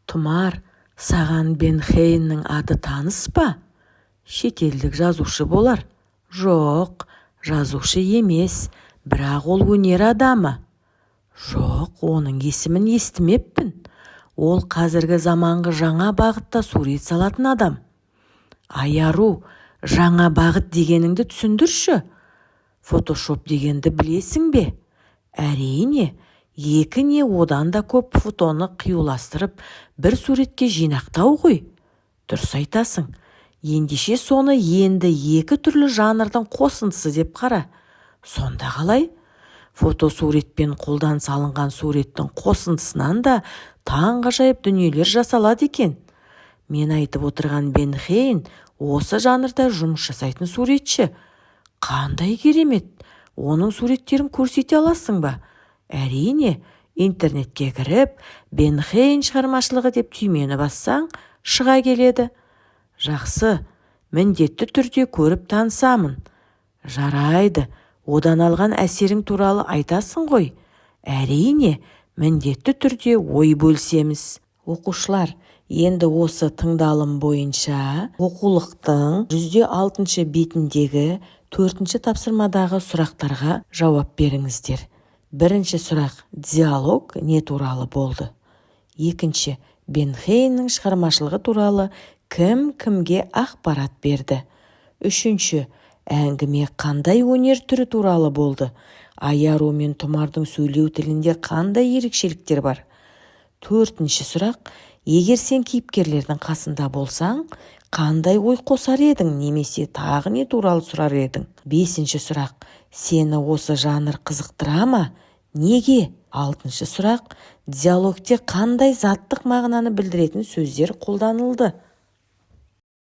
Тұмар, саған Бен Хейннің аты таныс па? Шетелдік жазушы болар. Жоқ, жазушы емес, бірақ ол өнер адамы. Жоқ, оның есімін естімеппін. Ол қазіргі заманғы жаңа бағытта сурет салатын адам. Айару, жаңа бағыт дегеніңді түсіндірші. Фотошоп дегенді білесің бе? Әрине, екі не одан да көп фотоны қиюластырып, бір суретке жинақтау ғой. Дұрыс айтасың. Ендеше соны енді екі түрлі жанрдың қосындысы деп қара. Сонда қалай? Фотосурет пен қолдан салынған суреттің қосындысынан да таңғажайып дүниелер жасалады екен. Мен айтып отырған Бен Хейн осы жанрда жұмыс жасайтын суретші. Қандай керемет! Оның суреттерін көрсете аласың ба? Әрине, интернетке кіріп, Бен Хейн шығармашылығы деп түймені бассаң, шыға келеді. Жақсы, міндетті түрде көріп танысамын. Жарайды, одан алған әсерің туралы айтасың ғой. Әрине, міндетті түрде ой бөлісеміз. Оқушылар, енді осы тыңдалым бойынша оқулықтың 106 бетіндегі төртінші тапсырмадағы сұрақтарға жауап беріңіздер. Бірінші сұрақ: диалог не туралы болды? Екінші: Бен Хейннің шығармашылығы туралы кім кімге ақпарат берді? Үшінші: әңгіме қандай өнер түрі туралы болды? Айару мен Тұмардың сөйлеу тілінде қандай ерекшеліктер бар? Төртінші сұрақ: егер сен кейіпкерлердің қасында болсаң, қандай ой қосар едің немесе тағы не туралы сұрар едің? Бесінші сұрақ: сені осы жанр қызықтыра ма? Неге? Алтыншы сұрақ: диалогте қандай заттық мағынаны білдіретін сөздер қолданылды?